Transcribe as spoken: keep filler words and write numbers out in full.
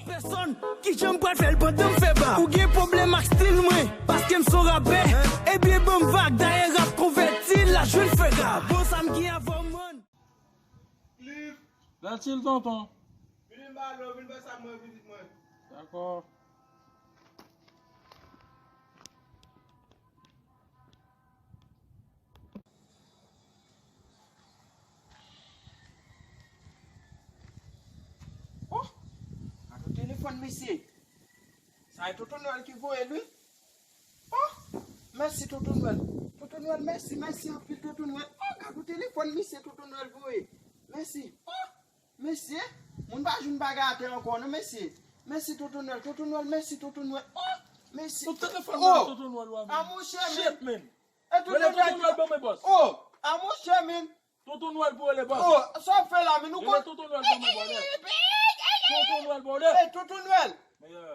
Pèsonn, kijan m pral fè l pandan m fè ba? Ou gen pwoblèm ak stil mwen, paske m son rapè. Ebyen, ban m vag, dayè rap konvèti l, la jwenn frè Gab. Bon, sa m gen avè w, man. Cliff. Latil, tonton. Vin ba lò, vin fè sa mwen vizit mwen. Dakò. Oh, gade telefòn mesye. Sa e Tonton Nwèl ki voye l wi. Oh, mèsi Tonton Nwèl. Tonton Nwèl, mèsi, mèsi anpil Tonton Nwèl. Oh, gade telefòn mesye Tonton Nwèl voye. Mèsi. Oh, mesye, moun pa jwenn bagay atè ankò non mesye. Mèsi Tonton Nwèl, Tonton Nwèl, mèsi Tonton Nwèl. Oh, mèsi. Ou telefòn nan Tonton Nwèl w a, a monchè men. Shit, man. E Tonton Nwèl ban mwen bòs. Oh, a monchè men. Tonton Nwèl pou rele bòs. Oh, sa w ap fè la men nou konn. Rele Tonton Nwèl ban mwen bòlè. Tonton Nwèl bòlè. E Tonton Nwèl. Meyè.